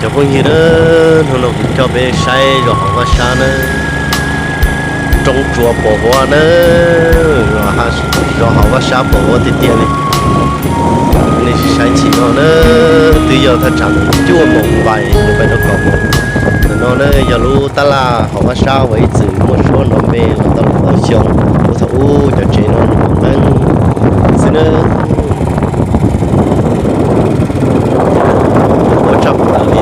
Cov phooj ywg na, hnub no kuv coj peb saib zos hauv Vaj Sab na, roob tsuas pos huab na, zos hauv Vaj Sab pos huab tiag tiag li. Nej sim saib chim no na, twb yog thaj tsam cuaj moos npais pais rau kaum moos. Ntawm no na yog lub tab laj hauv Vaj Sab uas ib txwm muaj suab nrov npe los tau lub xyoo, thaum ub cov tsev no nqeeb xwb na. Ua tshaj plaws li.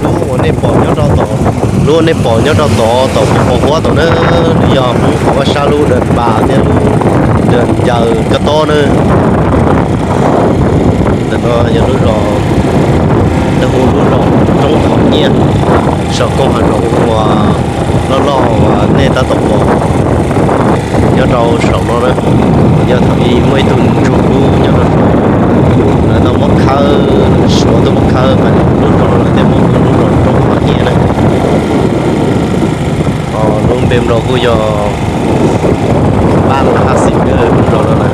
Lub uas nej pom nyob rau tod, lub uas nej pom nyob rau tod, tom pos huab tod na, nws yog Hmoob hauv Vaj Sab lub dawm npas thiab lub dawm ncaws kab tob na. Ntawm no yog lub zos, lawv hu lub zos Roob Qhov Nyiaj, saum koog hav zoov uas loj loj uas nej tab tom pom nyob rau saum no na. Yog thaum ub muaj ib tug ntsuag kub nyob rau saum, lawv tau muab khawb, Suav tuaj muab khawb mas lub zos no lawv thiaj muab hu lub zos Roob Qhov Nyiaj na. Lub npe nplog kuj yog Paj Laj Xis Kawj lub zos no na.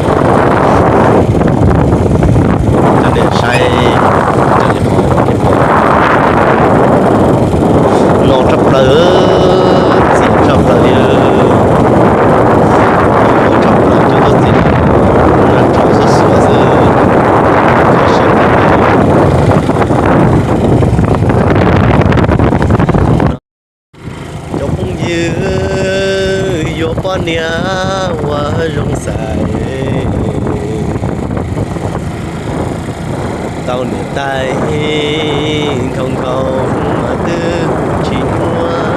Cov niam saib, cov niam pom, no tshaj plaws, txias tshaj plaws li, tshaj plaws cov tuaj txias, tso xuav xuav xwb. Cov phooj ywg, yuav poj niam ua zoo xaiv, tau niam tais nkhaus nkhaus mas twb tsis muaj.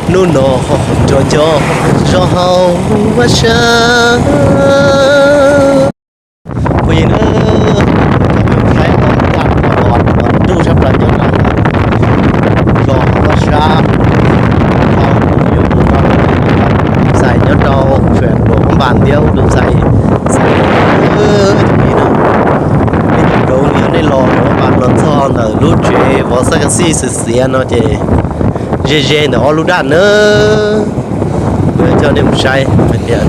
Hnub no nco nco zos hauv Vaj Sab. Kuv yim na, saib tau ib yam uas nruj tshaj plaws nyob rau zos Vaj Sab, txais nyob rau tsuas luam npas ntiab ub lub txais, txais, nej nkaus li nej los npas los txog ntawm lub tsev vov xab kas xij xiav xiav no ces ze ze ntawm ob lub daj na. Kuv yuav coj nej mus saib hais tias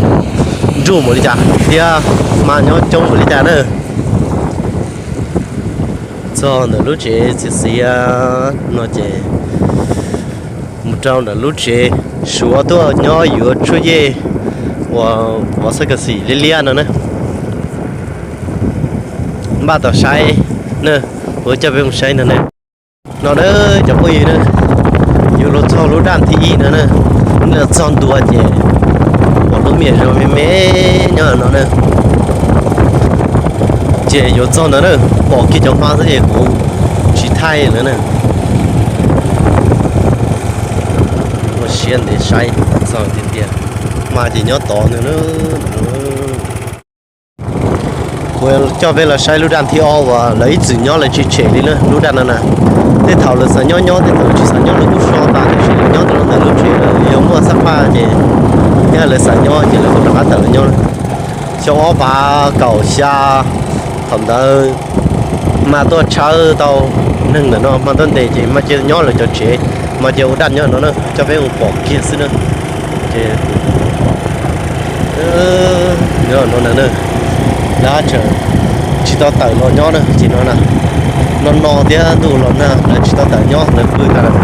nruj npaum li cas thiab hma nyob coob npaum li cas na. Txog ntawm lub tsev xiav xiav no ces mus rau ntawm lub tsev Suav tuaj nyob yuav tshuaj yej uas vov xab kas xij liab liab no na. Npaj tau saib na, kuv coj peb mus saib no na. No na cov phooj ywg na, yuav luag txog lub daj thib ib no na, nej los txog ntua ces pom lub me zos me me nyob no na. Ces yuav txog ntawd na, pom kiag cov hma xwb ces kuv tsis thaij lawm na. Ua siab ntev saib txog tiag tiag, hma ces nyob tod ntag na. Kuv coj peb los saib lub daj thib ob uas lawv ib txwm nyob lawv tsis tshem li na lub daj no na. Tej thaum lawv xav nyob nyob, tej thaum tsis xav nyob lawv kuj so tas, tiam sis lawv nyob ntawm lub tsev lawv yog muaj xab phaj ces thiab lawv xav nyob ces lawv kuj rov qab tawm los nyob. Xyoo ob phav kaum xya thaum ntawd mas tuaj tshawb tau neeg ntawm no mas tuaj ntes ces mas cia nyob lawv cov tsev, mas cia ua daj nyob no na, coj peb mus pom kiag xwb na. Ces nyob no na, lawv tseem tsis tau tawm los nyob na, ces no na, no no thiab ntuj los nag lawv tsis tau tawm nyob, lawv pw tas lawm.